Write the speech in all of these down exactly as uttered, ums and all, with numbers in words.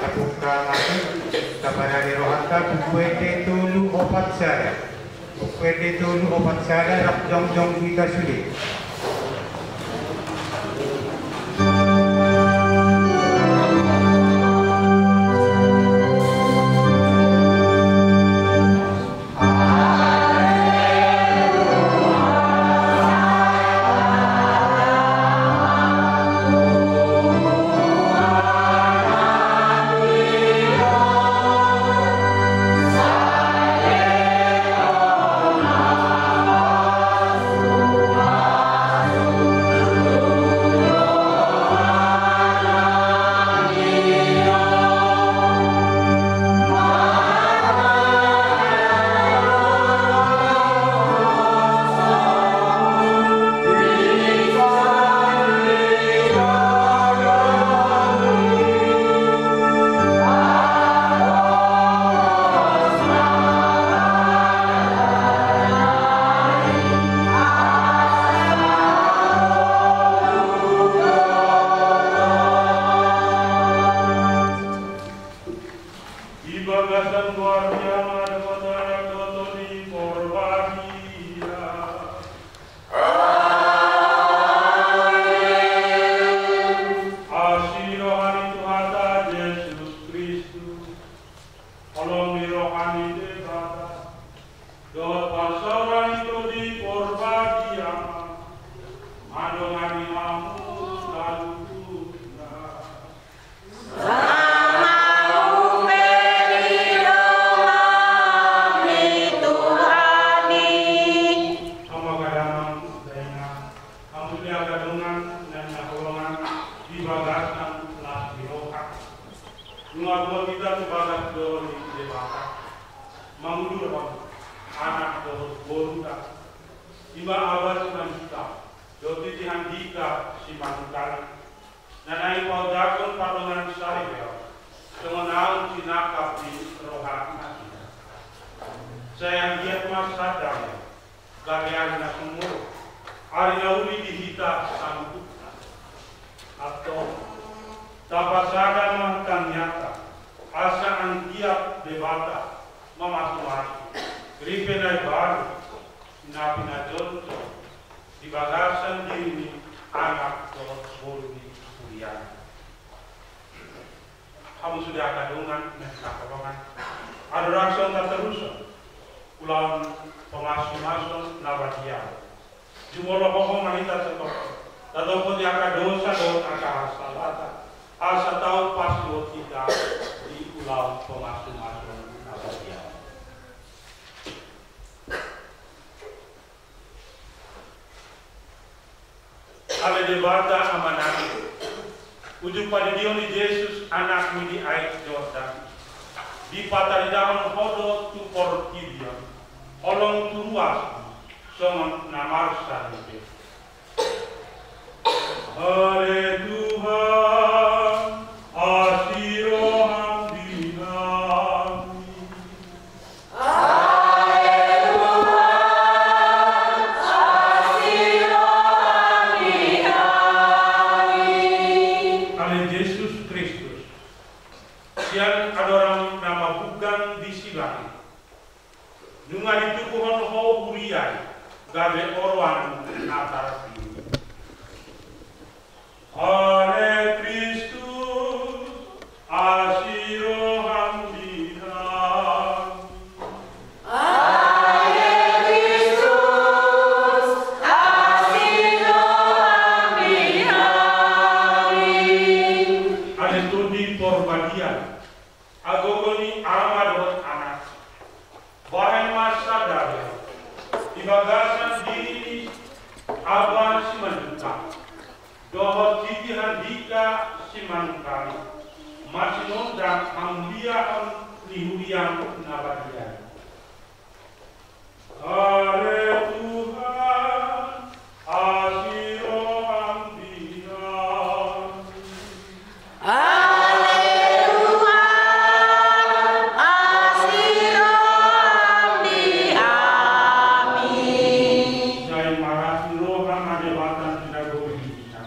Buka mati, taparade rohanta, buku ende tolu opat sada. Buku ende tolu opat sada, rap jongjong hita sude. Di bagasan goar ni Ama dohot Anak dohot Tondi Porbadia. Amen. Asi roha ni Tuhanta Jesus Kristus, holong ni roha ni Debata, dohot parsaoran ni Tondi Porbadia, mandongani hamu saluhutna. Sama humberi roham di Tuhan i. Hamu angka damang dainang, hamu angka dongan na hinaholongan di bagasan las ni roha. Nunga ro hita tu bagas joro ni Debata, mangudurhon anak dohot boruta. I ma Aba Simanjuntak dohot Iti Handika Simanungkalit, na naeng paojakhon pardongansaripeon, songon ahu sinangkap ni rohana. Sai anggiat ma sada gabe ari na sumurung, ari na uli di hita saluhutna. Antong, tapasada ma tangiangta, asa anggiat Debata mamasumasu ripe na imbaru na pinajongjong di bagasan diri ni anak dohot boru ni huriana. Hamu sude angka dongan na hinaholongan, andorang songon taterushon ulaon pamasumasuon na badia, jumolo hohom ma hita, tatophon, tatophon di angka dosa dohot angka hasalata, asa tau pasuhut hita di ulaon pamasumasuon na badia. Ale Debata Amanami, ujung padidion ni Jesus Anakmi di aek Jordan, dipataridahon Ho do tu portibi on holong tu ruas songon na marsaripe. Ale Tuhan, asi roham di hami. Ale Tuhan, asi roham di hami. Ale Jesus Kristus, sian andorang na mabugang di silangit, nunga ditubuhon Ho huria i gabe oroan na tarpilih. Ale Kristus, asi roham di hami. Ale Kristus, asi roham di hami. Ale Tondi Porbadia, agogo ni Ama dohot Anak, bahen ma sada di bagasan diri ni Aba Simanjuntak dohot Iti Handika Simanungkalit, masinondang hamuliaon ni huriam na badia i. Ale Tuhan, asi roham di hami. Ale Tuhan, asi roham di hami. Sai marasi roha ma Debata na sinagogi di hita.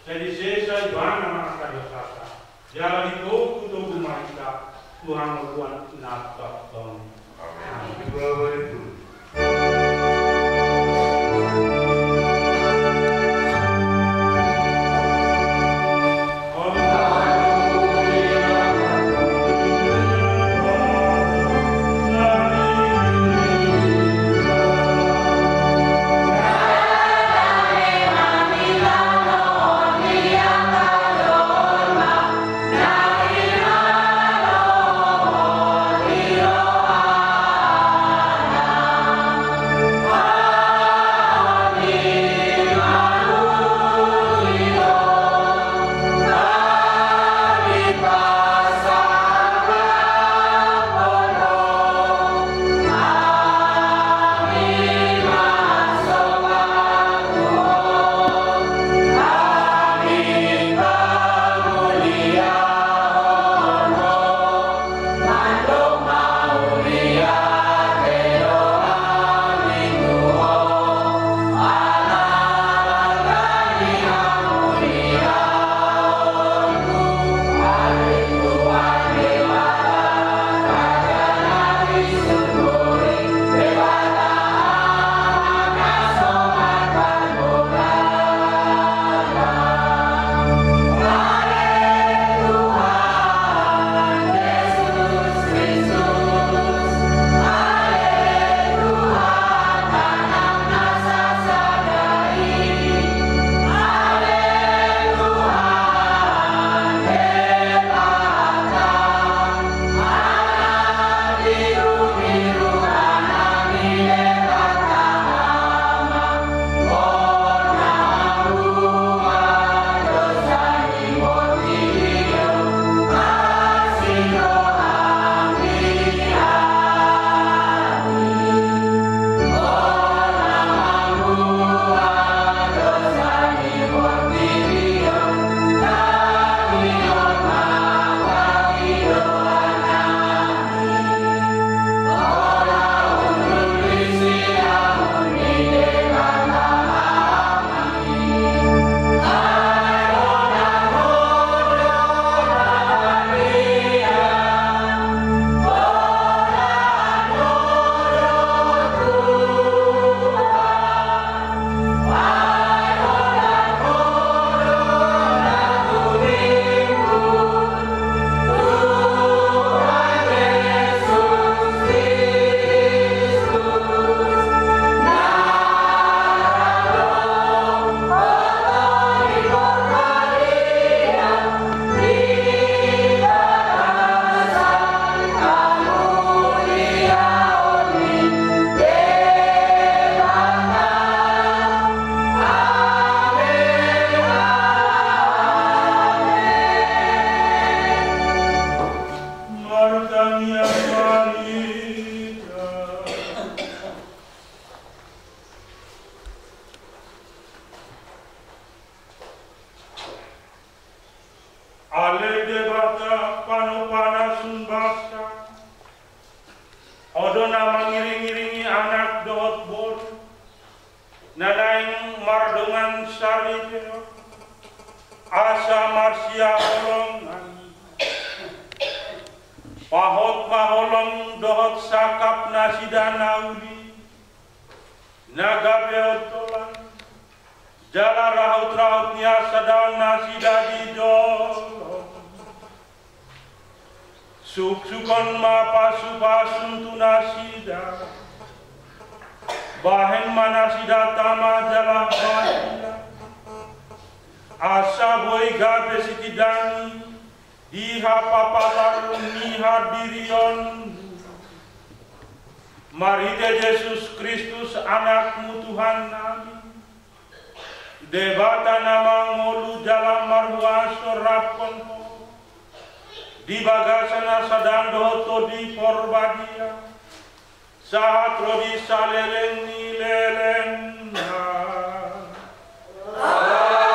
Sai disesa Ibana ma angka dosanta. Jala Togu-togu ma hita tu hangoluan na tongtong. Amin. Ale Debata panompana sumbangsa, Ho do na mangiring-iringi anak dohot boru na naeng mardongan saripeon, asa marsihaholongan. Pahot ma holong dohot sangkap nasida na uli, na gabe ondolan, jala rahut-rahut ni hasadaon nasida di jolom. Suksukhon ma pasu-pasum tu nasida. Bahen ma nasida tama jala badia, asa boi gabe sitindangi di hapapatar ni hadirion. Marhite Jesus Kristus, Anakmu Tuhannami, Debata na mangolu jala marhuaso, raphon Ho di bagasan na sada dohot Tondi Parbadia, sahat ro di saleleng ni lelengna. Amen.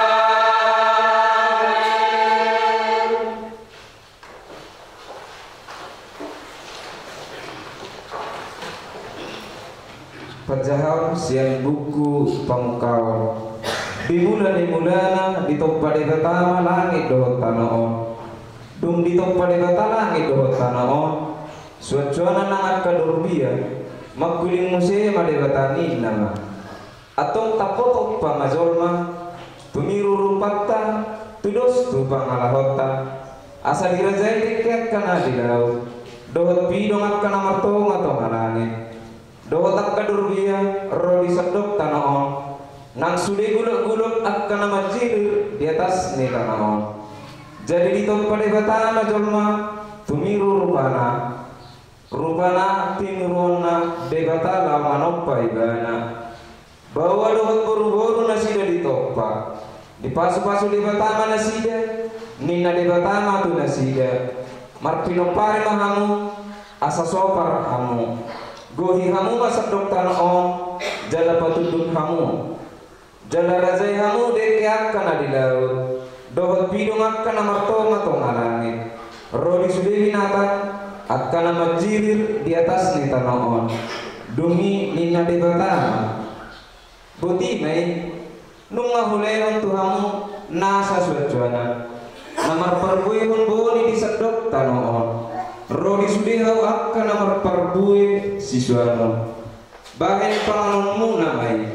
Panjahaon sian buku Pamungkaon. Di mula ni mulana ditompa Debata ma langit dohot tano on. Dung ditompa Debata langit dohot tano on, suansuanan nang angka dorbia, mangkuling muse ma Debata ninna ma. Antong tabo tompa ma jolma, tumiru rupanta, tudos tu pangalahonta, asa dirajai dengke angka na di laut, dohot pidong angka na martongatonga langit, dohot angka dorbia ro di sandok tano on, nang sude gulokgulok angka na manjirir di atas ni tano on. Jadi ditompa Debata ma jolma, tumiru rupana, rupana tinuruonna Debata laho manompa ibana. Baoa dohot boruboru nasida ditompa, dipasupasu Debata ma nasida, ninna Debata ma tu nasida, marpinompari ma hamu, asa sopar hamu, gohi hamu ma sandok tano on, jala patunduk hamu, jala rajai hamu dengke angka na di laut, dohot pidong angka na martongatonga langit, ro di sude binatang angka na manjirir di atas ni tano on. Dung i ninna Debata ma, boti ma i, nunga hulehon tu hamu nasa suansuanan, na marparbuehon boni di sandok tano on, ro di sude hau angka na marparbue sisuanon. Bahen panganonmuna ma i.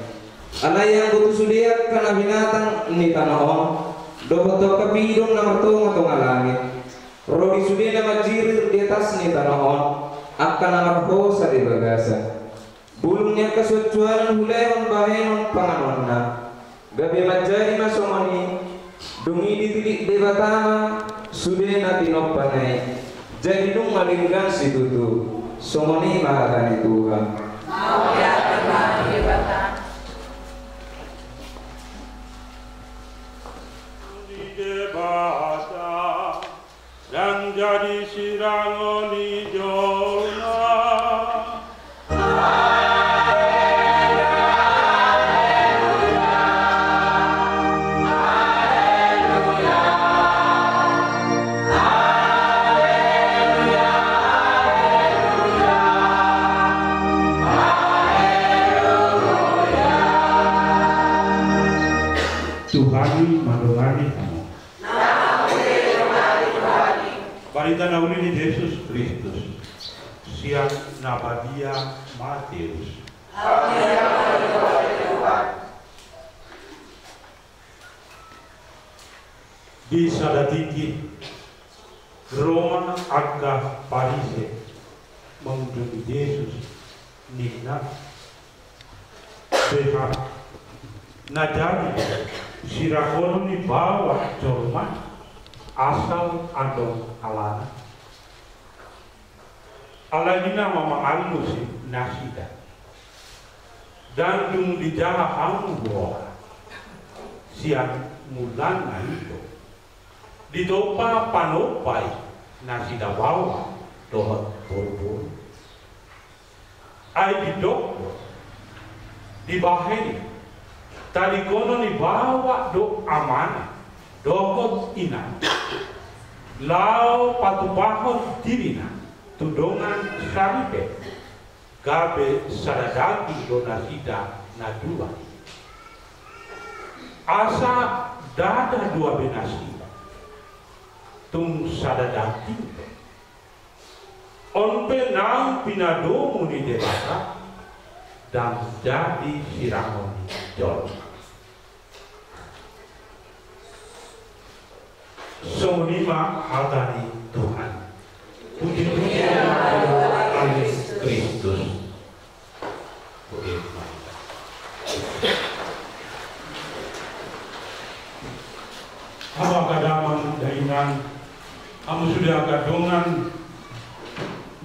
Alai anggo tu sude angka na binatang ni tano on, dohot tu angka pidong na martongatonga langit, ro di sude na manjirir di atas ni tano on, angka na marhosa di bagasan, bulung ni angka suansuanan hulehon bahenon panganonna, gabe manjadi ma songon i. Dung i ditilik Debata ma sude na tinompana i, jadi nunga denggan situtu. Songon i ma hata ni Tuhan. Mauliate ma tu Debata. Di Debata. Dan jadi sirangon ni jolma. Tuhan i mandongani hamu. Barita na uli ni Jesus Kristus sian na badia Mateus. Di sada tingki, ro ma angka Parise mangunjungi Jesus, ninna, beha na jadi sirangonon ni baoa jolma asal adong alana. Alai ninna ma mangallusi nasida, dan dung dijaha hamu roha sian mulana i do ditompa panompa i nasida baoa dohot boruboru. Ai didok do, dibahen i, tadingkonon ni baoa do amana dohot inana, laho patupahon dirina tu dongan saripe, gabe sada daging do nasida na dua i. Asa ndada dua be nasida, tung sada daging do. On pe naung pinadomu ni Debata, dan jadi sirangon ni jolma. Songon i ma hata ni Tuhan. Puji-pujian ma tu Kristus. Hamu angka damang dainang, hamu sude angka dongan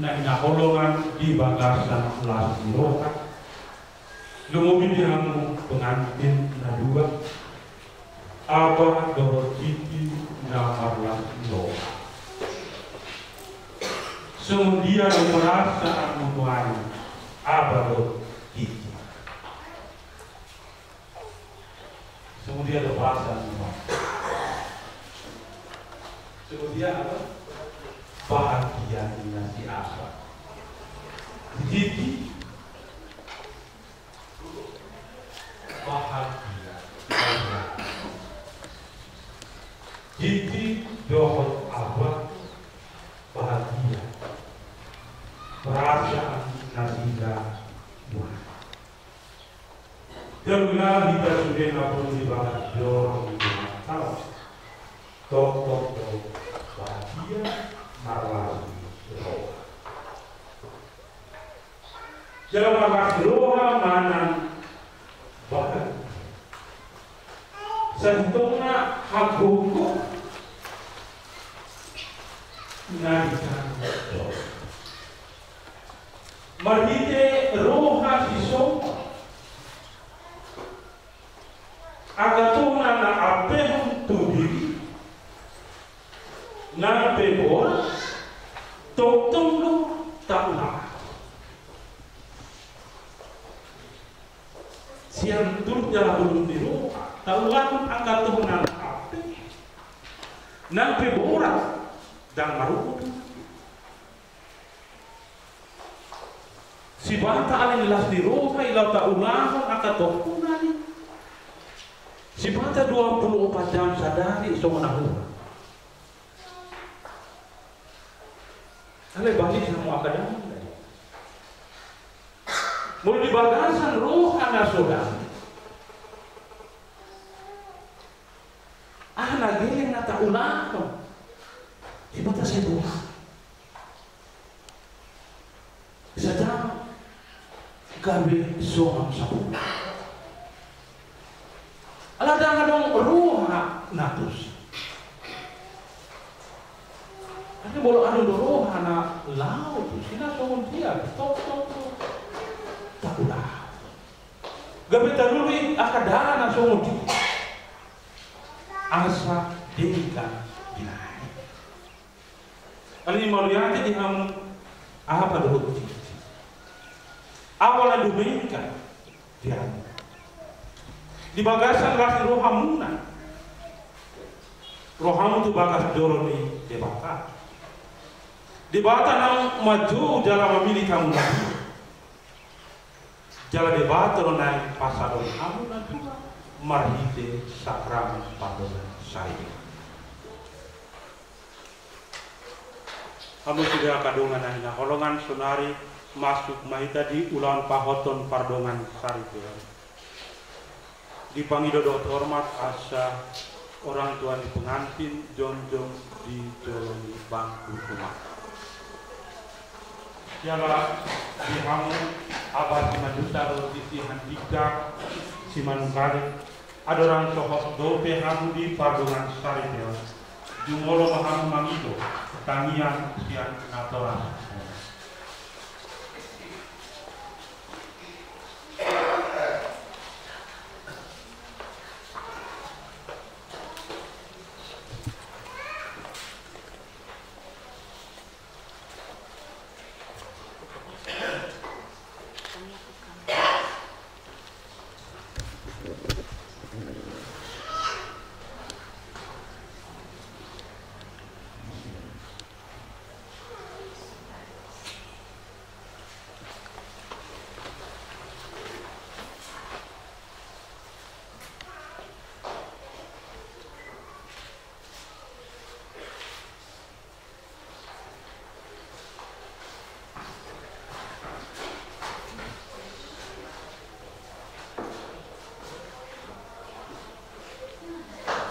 na hinaholongan di bagasan las ni roha. Lumobi di hamu pengantin na dua, aba dohot siti na marlas ni roha. Songon dia na merasa hamu nuaeng, aba dohot siti? Songon dia do bahasa ni roha? Songon dia apa? Bahagia ninna si aba. Siti, bahagia. Siti dohot aba Jala hita sude na pungu di bagas joro ni Tuhanta, tongtong do badia marlas ni roha. Jala marlas ni roha manang badia, sasintongna hagogoon na di tano on. Marhite roha sisongon angka tohona na ampehon tu diri, nang pe borat, tongtong do taulahon. Sian turut jala bulung ni roha taulahon angka tohona na ampe, nang pe borat, ndang maruhut. Sipata alani las ni roha i laho taulahon angka tohona i. Sipata dua pulu opat jam sadari songon na hurang. Alai balik hamu angka damang. Molo di bagasan roha na so dame, aha na geleng na taulahon? Sipata sai boha? Sada gabe songon sapu. Ala ndang adong roha na tusi. Alai molo adong do roha na laho tusi, na songon dia tongtong do taulahon. Gabe tarlumobi angka dalan na songon dia. Asa denggan binahen. Alani mauliate di hamu, aha pe dohot i, aha pe na dumenggan di hamu di bagasan las ni rohamuna, rohamu tu bagas joro ni Debata. Debata na manjou jala mamillit hamu na dua. Jala Debata do naeng pasahaton hamu na dua marhite sakramen pardongansaripeon. Hamu sude angka dongan na hinaholongan, saonari masuk ma hita di ulaon pahoton pardongansaripeon. Dipangido dohot hormat asa orang tua ni pengantin jongjong di jolo ni bangku rumah. Jala di hamu Aba Simanjuntak dohot Isi Handika Simanungkalit, andorang so hot dope hamu di pardongansaripeon, jumolo ma hamu mangido tangiang sian natoras.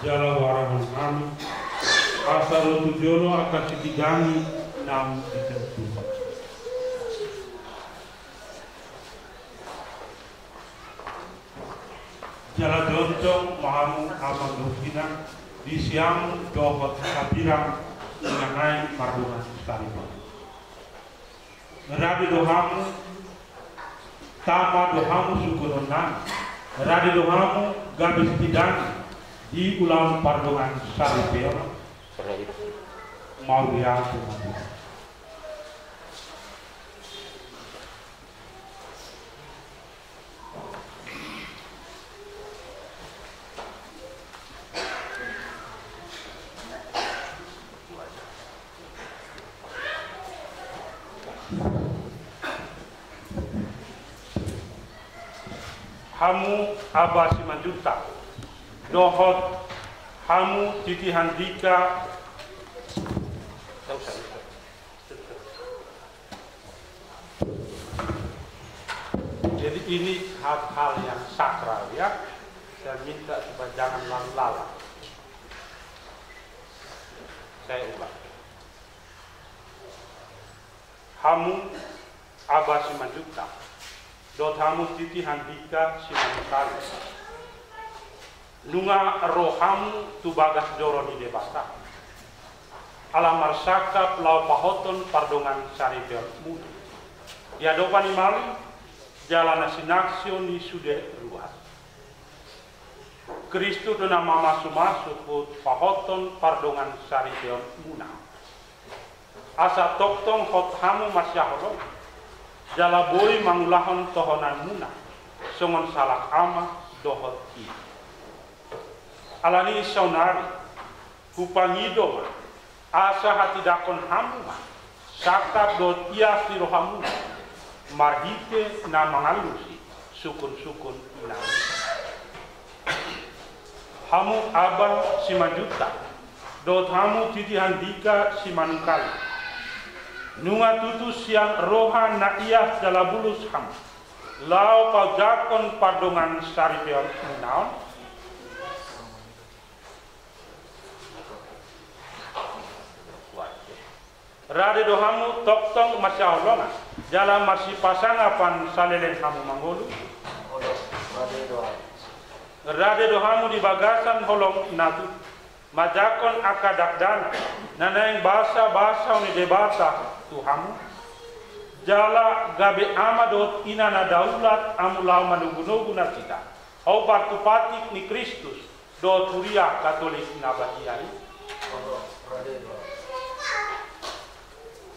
Jala huarahon hami asa ro tu jolo angka sipidangi naung ditentuhon. Jala jongjong ma hamu amang dohot inang di siamun dohot hambirang, inang nai mardongansaripeon. Rade do hamu, tama do hamu sungkunon nami. Rade do hamu gabe sipidangi di ulaon pardongansaripeon. Mauliate ma. Hamu Aba Simanjuntak dohot hamu Titi Handika. Jadi Ini hal-hal yang sakral, ya. Saya minta supaya jangan lalu lalang. Saya ulang. Hamu Aba Simanjuntak, dohot hamu Titi Handika Simanungkalit. Nunga ro hamu tu bagas joro ni Debata, ala marsangkap laho pahothon pardongansaripeonmuna di adopan ni malim, jala na sinaksihon ni sude ruas. Kristus do na mamasumasu tu pahothon pardongansaripeonmuna. Asa tongtong hot hamu marsihaholongan, jala boi mangulahon tohonanmuna, songon sahalak ama dohot ina. Alani i saonari, hupangido ma, asa hatindangkon hamu ma, sangkap dohot ias ni rohamuna, marhite na mangalusi sungkunsungkun inanami. Hamu Aba Simanjuntak, dohot hamu Titi Handika Simanungkalit. Nunga tutu sian roha na ias jala bulus hamu, laho paunjangkon pardongansaripeonmuna on. Rade do hamu tongtong marsihaholongan, jala marsipasangapan saleleng hamu mangolu. Rade do hamu di bagasan holong na tutu, manjangkon angka dakdanak, na naeng basabasaon ni Debata tu hamu. Jala gabe ama dohot ina na daulat hamu laho manogunogu nasida, hombar tu patik ni Kristus dohot huria Katolik na badia i.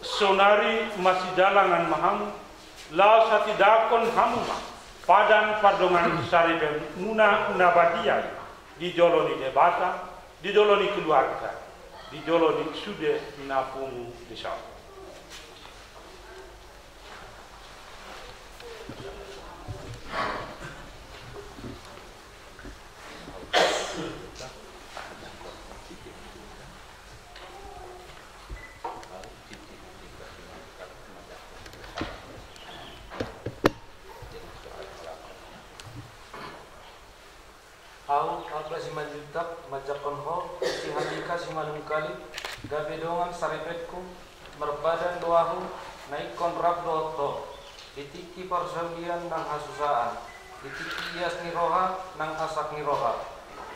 Saonari masijalangan ma hamu, laos hatindangkon hamu ma padan pardongansaripeonmuna na badia i, di jolo ni Debata, di jolo ni keluarga, di jolo ni sude na pungu dison. Ahu, Aba Simanjuntak, manjangkon ho, Titi Handika Simanungkalit, gabe dongan saripetku, marpadan do ahu, na ingkon rap dohot ho, di tingki parsaulian nang hasusaan, di tingki ias ni roha nang asak ni roha.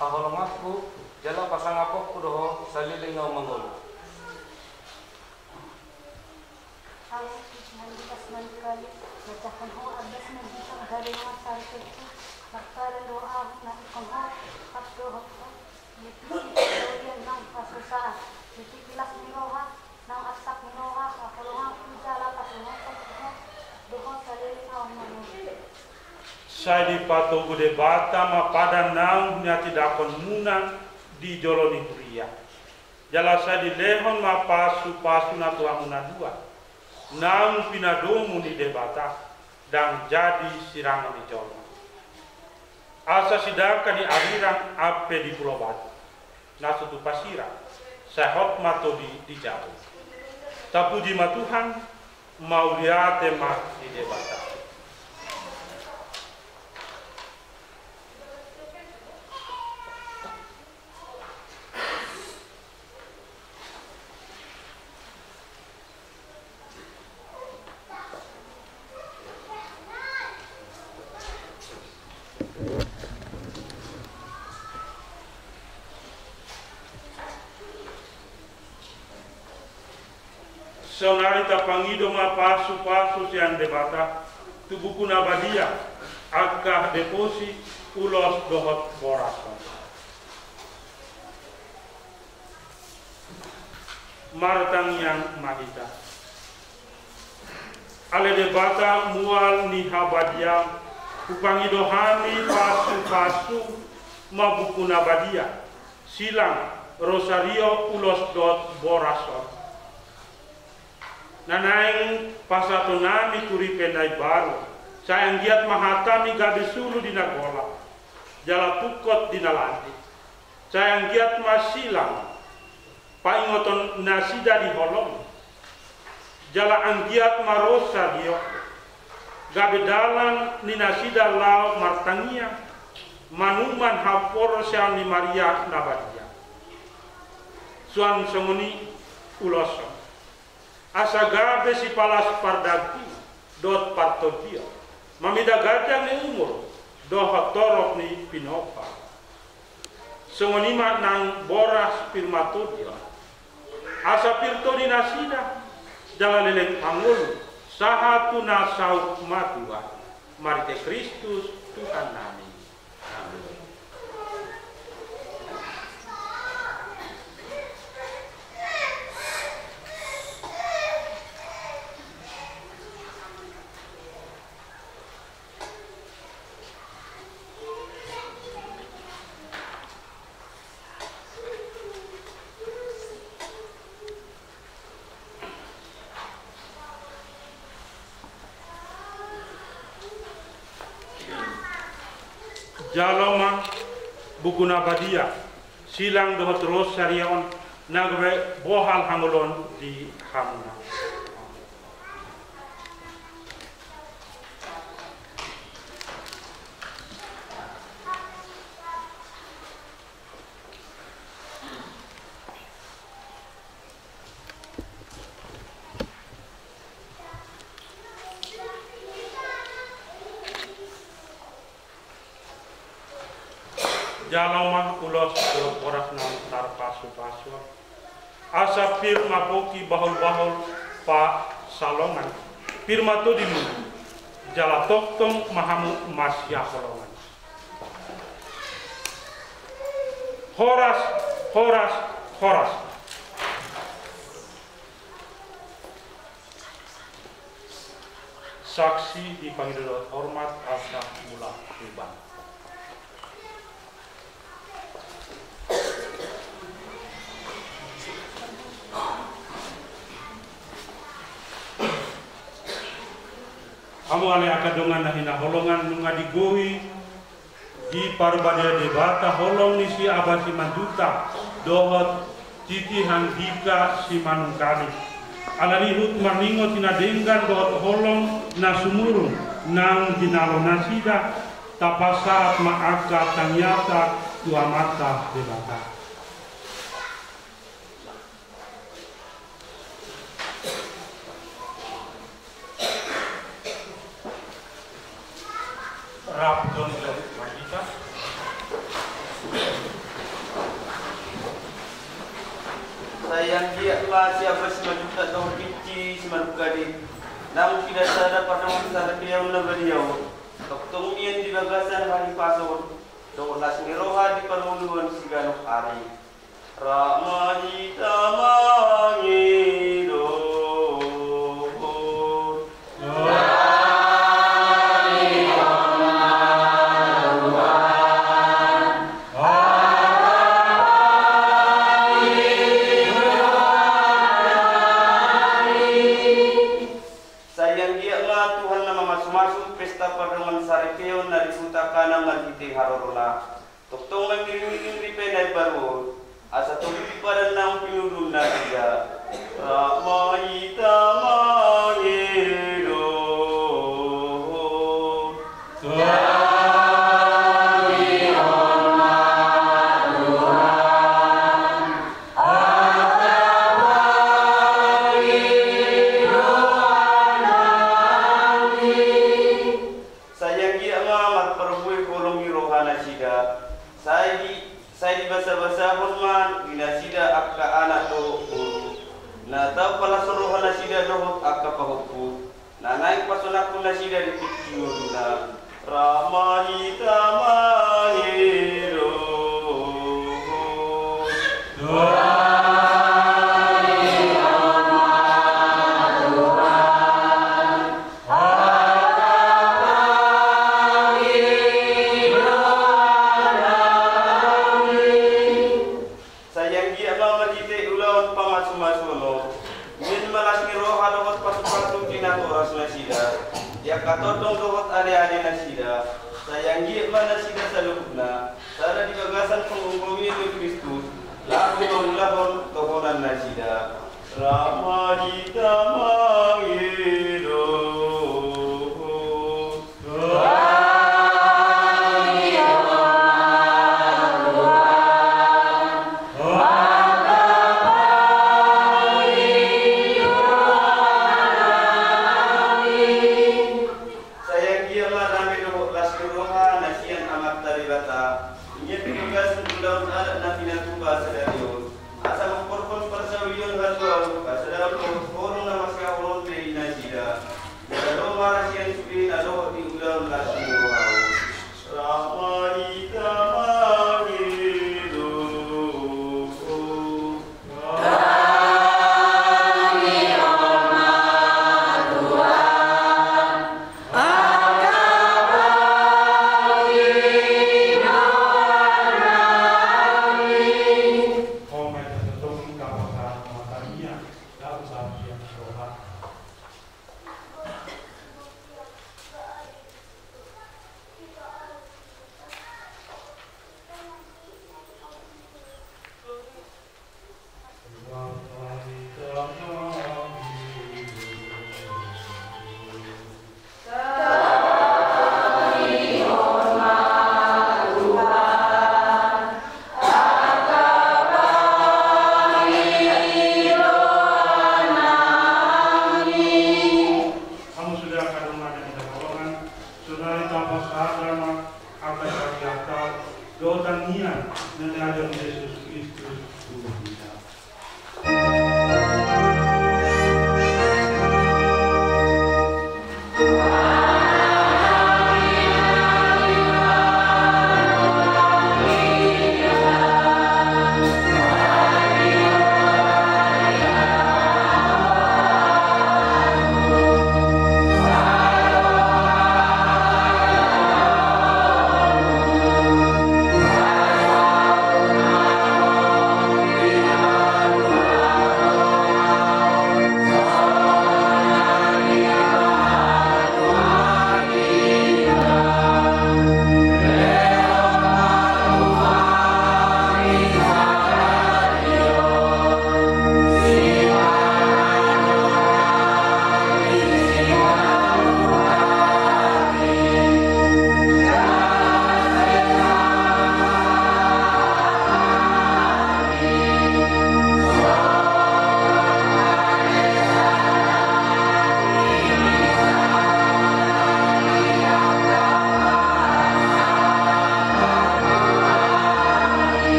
Haholonganku, jala pasangaponku do ho, saleleng ahu mangolu. Ahu, Titi Handika Simanungkalit, manjangkon ho, Aba Simanjuntak, gabe dongan saripetku, marpadan do ahu, na ingkon ho, rap dohot ho, di tingki parsaulian nang hasusaan, di tingki ias ni roha nang asak ni roha, haholonganku, jala pasangaponku do ho, saleleng ahu mangolu. Sai dipatogu Debata ma padan naung nihatindangkonmuna di jolo ni huria. Jala sai dilehon ma pasupasuna tu hamu na dua, naung pinadomu ni Debata, ndang jadi sirangon ni jolma. Asa sidangka di Arirang ampe di Pulo Batam, na so tupa sirang, sai hot ma todi di jabu. Tapuji ma Tuhan, mauliate ma di Debata. Saonari tapangido ma pasupasu sian Debata tu buku na badia, angka deposi, ulos dohot boras on. Martangiang ma hita. Ale Debata mual ni habadiaon, hupangido hami pasupasu ma buku na badia, silang, rosario, ulos dohot boras on. Na naeng pasahaton nami tu ripe na imbaru, sai anggiat ma hatami gabe sulu di na golap, jala tungkot di na landit. Sai anggiat ma silang paingoton nasida di holong, jala anggiat ma rosario, gabe dalan ni nasida laho martangiang, manuman haporseaon ni Maria na badia. Suang songon i uloshon, asa gabe sipalas pardagingon dohot partondion, mamida ganjang ni umur dohot torop ni pinompar. Songon i ma nang boras pir matodi on, asa pir todi nasida, jala leleng pangolu, sahat tu na saut matua, marhite Kristus Tuhannami. Amin. Jalo ma buku na badia, silang dohot rosari on, na gabe bohal hangoluon di hamuna. Jalo ma ulos dohot boras na tarpasupasu on. Asa pir ma pongki bahulbahul pasalongan, pir ma todi muna, jala tongtong ma hamu marsihaholongan. Horas, horas, horas. Saksi dipangido dohot hormat asa mulak hubang. Hamu ale angka dongan na hinaholongan, nunga digohi di Parbadia Debata holong ni si Abah Simanjuntak dohot titi handika Simanungkalit. Alani i huhut marningot na denggan dohot holong na sumurung naung jinalo nasida, tapasahat ma angka tangiangta tu Amanta Debata. Rap jom jom marhita. Sai anggiat ma si Abah Simanjuntak dohot titi Simanungkalit, naung pinasada pardongansaripeon na badia on, tongtong mian di bagasan hahipason dohot las ni roha di parngoluon siganup ari. Rap ma hita mangido. Sai anggiat ma Tuhan na mamasumasu pesta pardongansaripeon na di huta Kana marhite harorona. Tongtong mangiringiring ripe na imbaru on, asa tolu di padan naung pinudun nasida. Rap ma hita mangido. Tangihon ma Tuhan, angka pangidoan nami. Sai anggiat ma marparbue holong ni roha nasida, sai di, sai dibasabasahon ma di nasida angka anak dohot boru, na tau palashon roha nasida dohot angka pahompu, na naeng pasonangkon nasida di tingki ngoluna. Rap ma hita mangido. Tangihon ma Tuhan, angka pangidoan nami. Sai anggiat ma marhite ulaon pamasumasuon on, mian ma las ni roha dohot pasupasu di natoras nasida, di angka tondong dohot aleale nasida. Sai anggiat ma nasida saluhutna sada di bagasan panggomgomion ni Kristus, laho mangulahon tohonan nasida. Rap ma hita mangido. Hamu sude angka dongan na hinaholongan, sonari tapasada ma angka parhata dohot tangiang na niajar Jesus Kristus tu hita.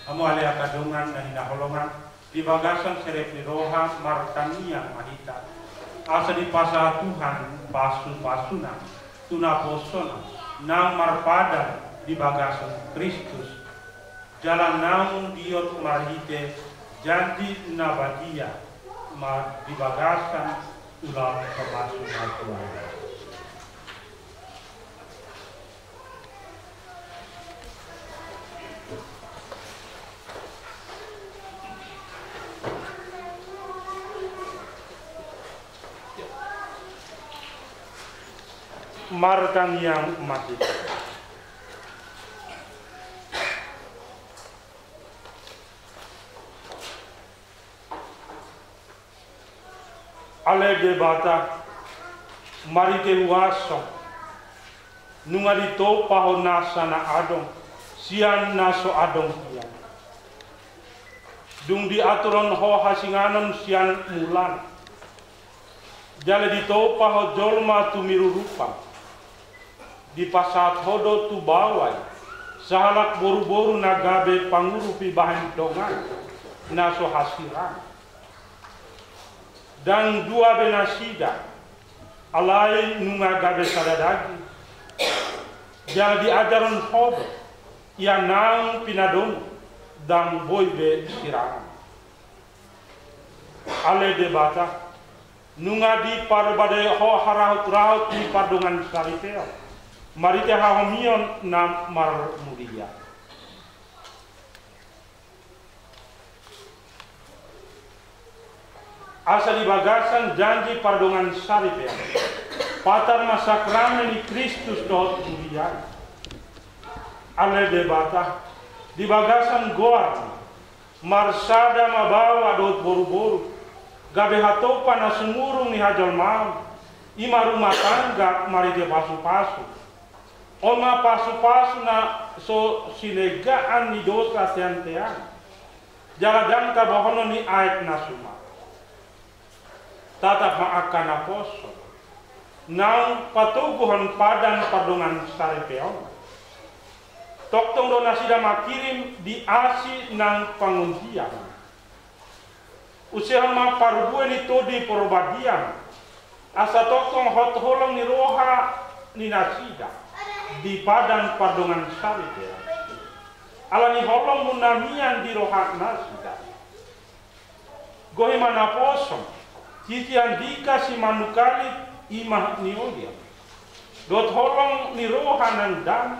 Hamu ale angka dongan na hinaholongan, di bagasan serep ni roha martangiang ma hita, asa dipasahat Tuhan pasupasuna tu naposona, naung marpadan di bagasan Kristus, jala naung diot marhite janji na badia ma di bagasan ulaon pasupasu na tuan. Martangiang ma hita. Ale Debata, marhite huaso, nunga ditompa Ho nasa na adong sian na so adong hian. Dung diaturhon Ho hasinganon sian mulana, jala ditompa Ho jolma tu mirurupan, dipasahat Ho do tu baoa i sahalak boruboru na gabe pangurupi bahen dongan na so hasirang. Ndang dua be nasida, alai nunga gabe sada daging. Jala diajarhon Ho do ia naung pinadomu, ndang boi be sirangan. Ale Debata, nunga diparobade Ho harahutrahut ni pardongansaripeon marhite hahomion na marmulia. Asa di bagasan janji pardongansaripeon, patar ma sakramen ni Kristus dohot huria i. Ale Debata, di bagasan goarna, marsada ma baoa dohot boruboru, gabe hatompa na sumurung ni hajolmaon, i ma rumah tangga marhite pasupasu. On ma pasupasu na so sinegaan ni dosa sian tean, jala ndang taboahonon ni aek na suman. Tatap ma angka naposo naung patoguhon padan pardongansaripeon. Tongtong do nasida mangkirim di asi nang pangondian. Usehon ma parbue ni Tondi Porbadia, asa tongtong hot holong ni roha ni nasida. di padan pardongansaripeon. Ala ni holongmu na mian di rohanasida. Gohi ma naposom, sisian dika simanungkalit i ma niolian. Dohot holong ni roha na ndang.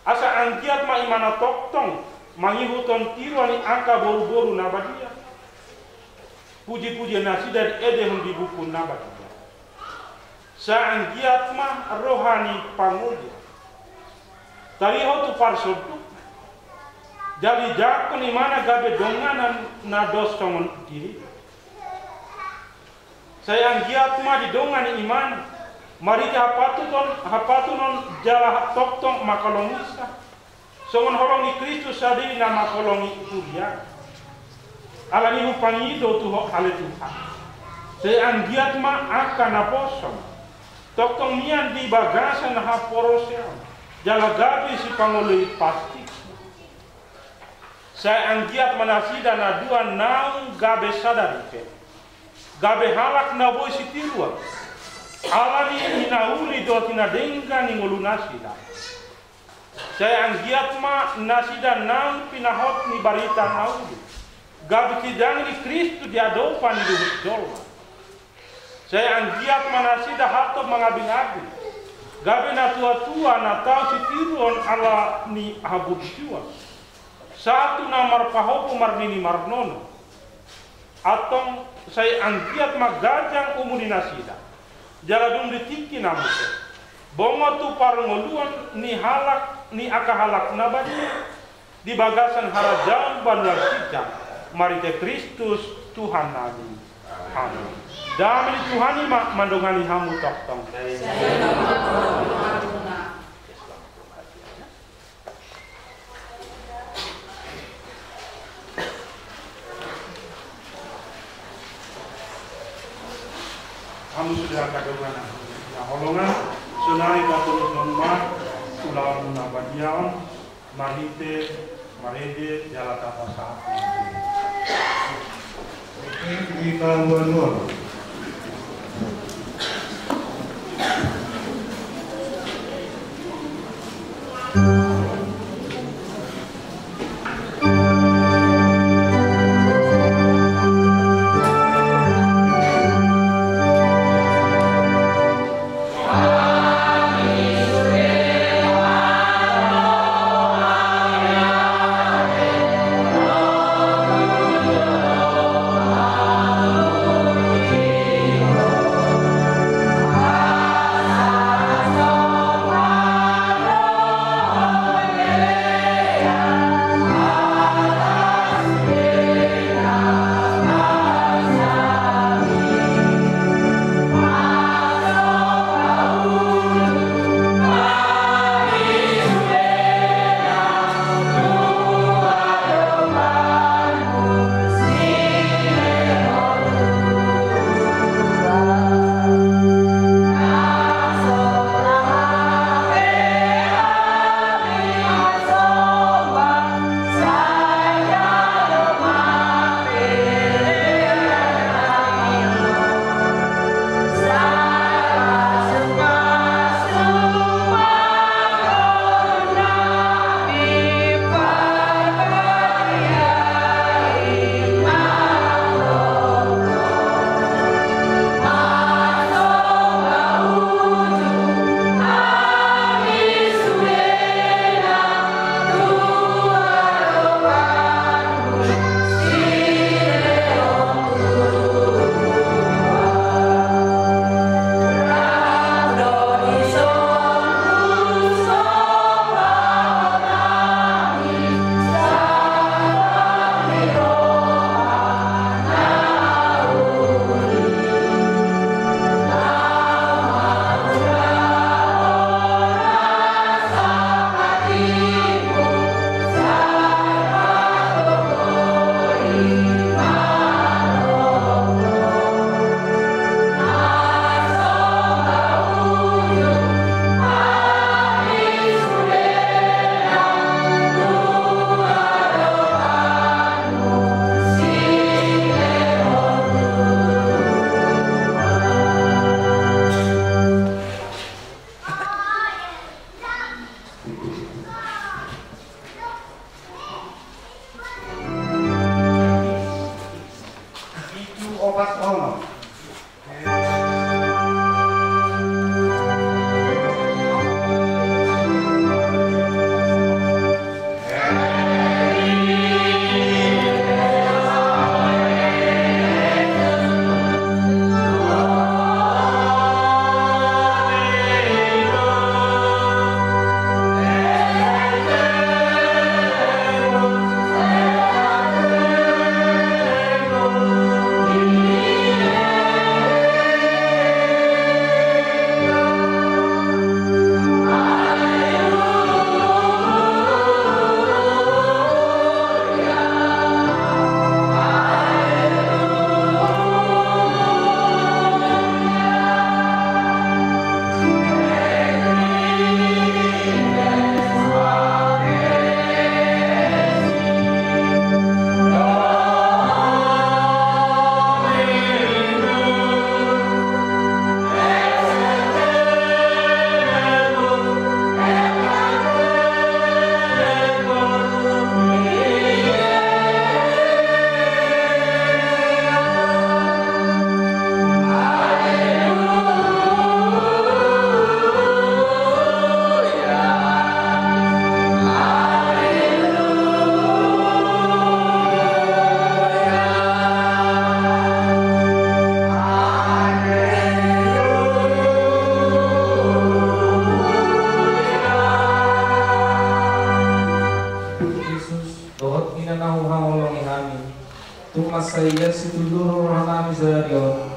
Asa anggiat ma imana tongtong mangihuthon tiruan ni angka boruboru na badia. Pujipujian nasida diedehon di buku na badia. Sai anggiat ma roha ni pangoli. Tarihot tu parsonduk. Jala dijangkon imana gabe donganan na dos songon diri. Sai anggiat ma didongani imana. Marhite hapatunon, hapatunon jala tongtong mangholongi sa. Songon holong ni Kristus sadiri na mangholongi huria. Ala ni hupangido tu ho ale Tuhan. Sai anggiat ma angka naposom. Tongtong mian di bagasan haporseaon. Jala gabe sipangoloi pastik. Sai anggiat ma nasida na dua naung gabe sada ripe. Gabe halak na boi sitiruon. Ala ni na uli dohot na denggan ni ngolunasida. Sai anggiat ma nasida naung pinahot ni barita na uli. Gabe sidangi ni Kristus di adopan ni duhut jolma. Sai anggiat ma nasida hatop mangabingabing. Gabe natuatua na tau sitiruon ala ni haburjuon. Sahat tu na marpahopu marnini marnono. Antong sai anggiat ma ganjang umur ni nasida. Jala dung di tingki na muse. Bongot tu parngoluon ni halak ni angka halak na badia. Di bagasan harajaon banua ginjang. Marhite Kristus Tuhan nami. Amin. Dame ni Tuhan i ma mandongani hamu tongtong. Hamu sude angka dongan na hinaholongan, sonari taturushon ma ulaon na badia on, marhite marende jala tapasahat. Di paluan. Asa ia situtu do rohanami sadari on.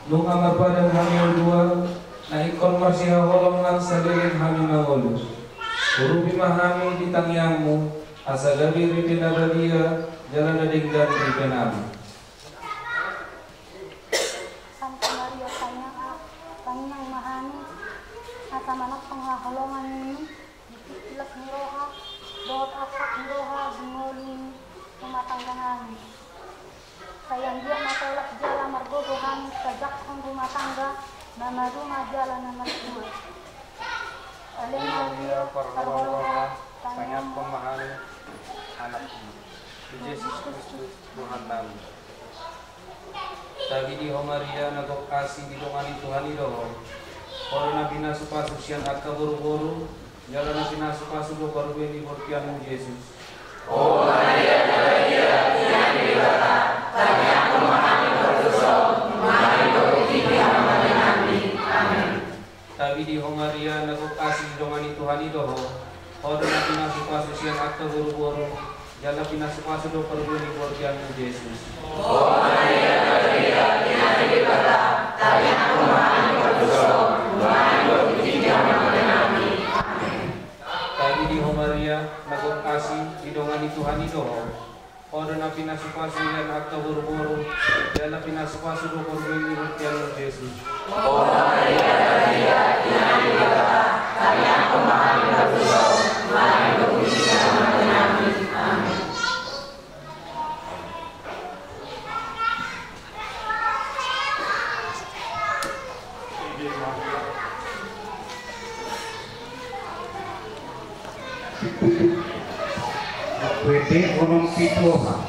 Nunga marpadan hami uduan, na ingkon marsihaholongan saleleng hami mangolu. Urupi ma hami di tangiangmu, asa gabe ripe na badia jala na denggan ripenami. Santa Maria, tangiang a, tangiang ma hami, asa manongtong haholongan ni di las ni roha dohot asak ni roha di ngolu ni rumah tangga nami. Sai anggiat na tolap jala margogo hami tajangkon rumah tangga na maduma jala na matua. Ale Maria, parholongna, tangiangkon ma hami anakmu, Jesus Kristus Tuhannami. Tabi di ho Maria, na gok asi, didongani Tuhan i do ho. Ho do na pinasupasu sian angka boruboru, jala na pinasupasu do parbue ni bortianmu Jesus. O Maria, na badia, ina ni Debata, tangiangkon ma hami pardosa on, nuaeng dohot di tingki hamarnami. Amen. Tabi di ho Maria, na gok asi, didongani Tuhan i do ho. Ho do na pinasupasu sian angka boruboru, jala pinasupasu do parbue ni bortianmu Jesus. O Maria, na badia, ina ni Debata, tangiangkon ma hami pardosa on, nuaeng dohot di tingki hamarnami. Amen. Tabi di ho Maria, na gok asi, didongani Tuhan i do ho. Ho do na pinasupasu sian angka boruboru, jala pinasupasu do parbue ni bortianmu Jesus. O Maria, na badia, ina ni Debata, tangiangkon ma hami pardosa on, nuaeng dohot di tingki hamarnami. Amen. Pede onom pitu opat.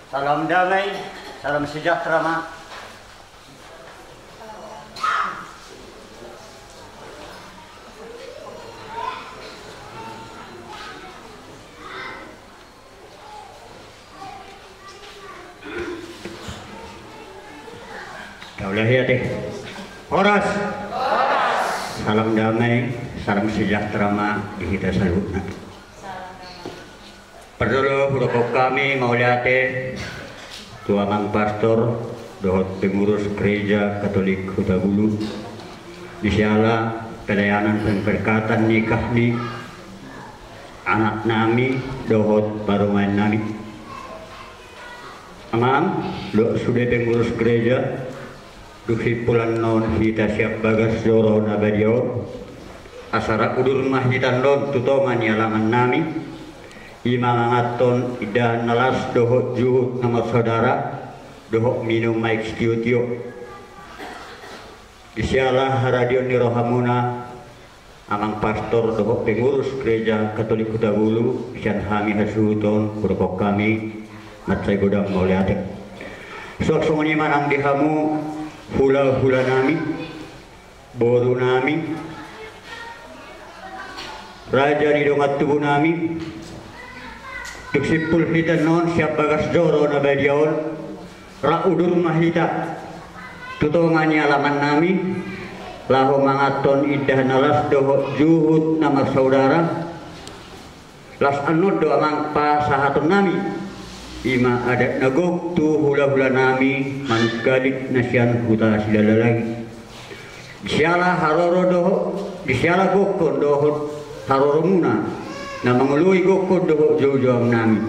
Salam damai, salam sejahtera ma. Taulahi ate. Horas. Salam damai, salam sejahtera ma di hita saluhutna. Parjolo hudok hami mauliate tu amang pastor dohot pengurus Gereja Katolik Hutabulu di siala pelayanan pemberkatan nikah ni anak nami dohot parumaen nami. Amang dohot sude pengurus gereja, dung simpul annon hita sian bagas joro na badia on, asa rap udur ma hita annon tu tonga ni alaman nami, i ma manganhon indahan na las dohot juhut na marsaudara, dohot minum aek sitiotio. Di siala haradeon ni rohamuna, amang pastor dohot pengurus Gereja Katolik Hutabulu, sian hami hasuhuton hudok hami mansai godang mauliate. Suang songon i ma nang di hamu hulahula nami, boru nami, raja ni dongan tubu nami, dung simpul hita annon sian bagas joro na badia on, rap udur ma hita tu tonga ni alaman nami, laho manganhon indahan na las dohot juhut na marsaudara. Las annon do amang pasahaton nami, i ma adat na gok tu hulahula nami Manungkalit na sian huta Silalahi. Di siala haroro dohot, di siala gokhon dohot haroromuna na mangoloi gokhon dohot joujou nami,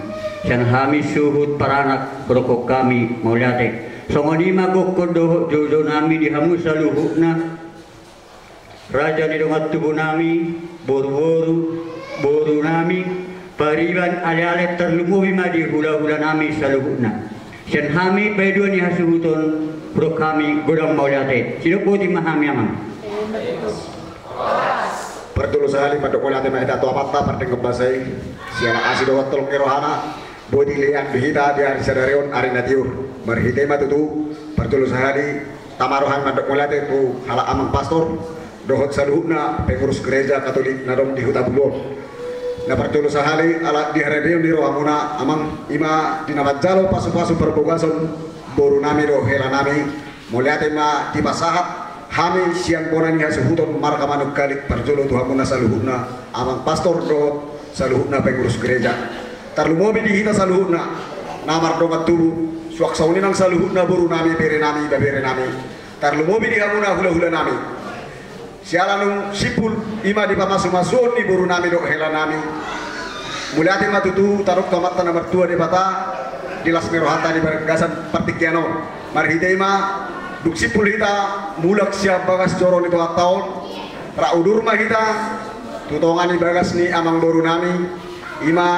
sian hami suhut paranak hudok hami mauliate. Songon i ma gokhon dohot joujou nami di hamu saluhutna, raja ni dongan tubu nami, boruboru, boru nami, pariban, aleale, tarlumobi ma di hulahula nami saluhutna. Sian hami paidua ni hasuhuton hudok hami godang mauliate. Sidok boti ma hami amang. Parjolo sahali mandok mauliate ma hita tu Amanta pardenggan basa i, siala asi dohot holong ni rohana, boi dilehon di hita di ari sadari on ari na tiur. Marhite i ma tutu, parjolo sahali tama roha mandok mauliate tu halak amang pastor dohot saluhutna pengurus Gereja Katolik na adong di Hutabulu on. Na parjolo sahali ala di haradeon ni rohamuna amang, i ma di na manjalo pasupasu parbagason boru nami dohot hela nami, mauliate ma dipasahat hami sian bona ni hasuhuton marga Manungkalit parjolo tu hamuna saluhutna amang pastor dohot saluhutna pengurus gereja. Tarlumobi di hita saluhutna na mardongan tubu, suang songon i nang saluhutna boru nami, bere nami, ibebere nami. Tarlumobi di hamuna hulahula nami. Siala nunga simpul i ma di pamasumasuon ni boru nami dohot hela nami. Mauliate ma tutu tadok tu Amanta na martua Debata di las ni rohanta di bagasan partingkian on. Marhite i ma dung simpul hita mulak sian bagas joro ni Tuhanta on, rap udur ma hita tu tonga ni bagas ni amang boru nami, i ma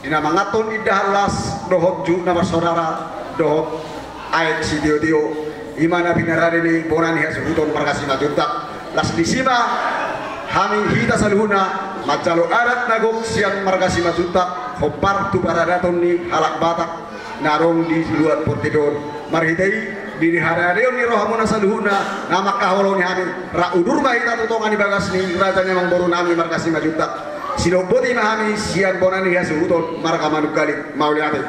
di na manganhon indahan las dohot juhut na marsaudara dohot aek sitiotio, i ma na pinarade ni bona ni hasuhuton marga Simanjuntak. Las disi ma hami hita saluhutna manjalo adat na gok sian marga Simanjuntak hombar tu paradaton ni halak Batak na adong di luat portibi on. Marhite i, di haradeon ni rohamuna saluhutna na mangkaholongi hami, rap udur ma hita tu tonga ni bagas ni raja ni amang boru nami marga Simanjuntak. Sidok boti ma hami sian bona ni hasuhuton marga Manungkalit. Mauliate.